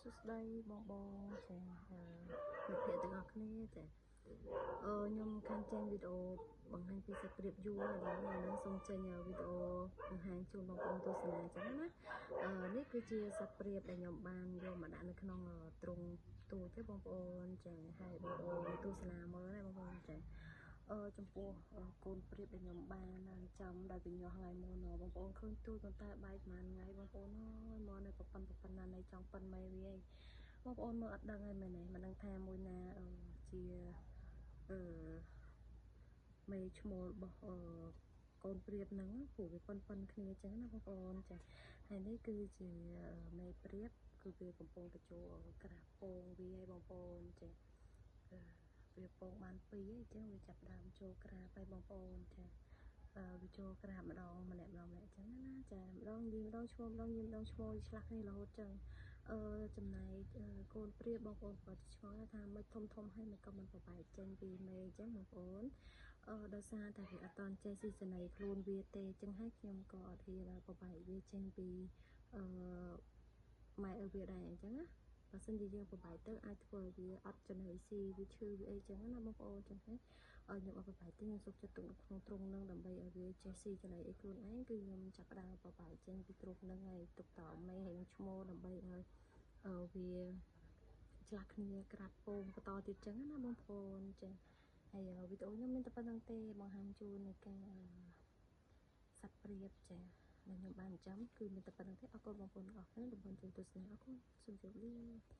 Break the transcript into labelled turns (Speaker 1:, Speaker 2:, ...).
Speaker 1: សួស្តីបងបងចាមិត្តភក្តិទាំងអស់គ្នាចាខ្ញុំខានចេញវីដេអូបង្ហាញពីសត្វព្រាបយូរឥឡូវហ្នឹងសូមចេញវីដេអូបង្ហាញជូនបងប្អូនទស្សនាអញ្ចឹងណានេះគឺជាសត្វព្រាបដែលខ្ញុំបានយកមកដាក់នៅក្នុងទ្រុងទូចទេបងប្អូនចាហើយបងប្អូនទស្សនាមើលណាបងប្អូនចាចំពោះកូនព្រាបដែលខ្ញុំបានចាំដោយវិញ្ញាថ្ងៃមុនបងប្អូនឃើញទូចប៉ុន្តែបែកប្រហែលថ្ងៃបងប្អូនអើយមកនៅប៉ុណ្ណានៃចង់ប៉ុនមេវាឯងបងប្អូនមើលអត់ដឹងហើយមែនទេមិនដឹងថាមួយណាជាអឺមេឈ្មោះរបស់កូនព្រាបហ្នឹងព្រោះវាប៉ុនគ្នាអញ្ចឹងណាបងប្អូនចាហើយនេះគឺជាមេព្រាបគឺវាកំពុងទៅចូលក្រាបពងវាឲ្យបងប្អូនចាវាពងបាន2ហើយអញ្ចឹងវាចាប់ដើមចូលក្រាបហើយបងប្អូនចាវាចូលក្រាបម្ដងម្នាក់ម្ដងម្នាក់អញ្ចឹងណាចាម្ដងយីម្ដងឈ្មោះម្ដងយីម្ដងឈ្មោះឆ្លាស់គ្នារហូតចឹងចំណែកកូនព្រាបបងប្អូនគាត់ឆ្ងល់ថាមិនធំធំហើយមិនក៏មិនប្របែកចេញពីមេអញ្ចឹងបងប្អូនដោយសារតែវាអត់តន់ចេះស៊ីសនីខ្លួនវាទេអញ្ចឹងហើយខ្ញុំក៏អត់ហ៊ានប្របែកវាចេញពីអឺម៉ែឪវាដែរអញ្ចឹងណាបើសិនជាយើងប្របែកទៅអាចធ្វើឲ្យវាអត់ចំណីស៊ីវាឈឺវាអីចឹងណាបងប្អូនចឹងហើយខ្ញុំអត់ប្របែកទេខ្ញុំសុខចិត្តទុកនៅក្នុងទ្រុងនឹងដើម្បីឲ្យវាចេះស៊ីចំណីអីខ្លួនឯងគឺខ្ញុំចាប់ផ្ដើមប្របែកចេញពីទ្រុងនឹងហើយទុកតមេហើយនឹងឈ្មោះដើម្បីឲ្យវាឆ្លាស់គ្នាក្រាបពងបន្តទៀតចឹងណាបងប្អូនចឹងហើយវីដេអូខ្ញុំមានតែប៉ុណ្្នឹងទេបង្ហាញជូននៃការសត្វព្រាបចាដែលខ្ញុំបានចាំគឺមានតែប៉ុណ្្នឹងទេអរគុណបងប្អូនអរគុណបងប្អូនជួយទស្សនាអរគុណសូមជម្រាបលា។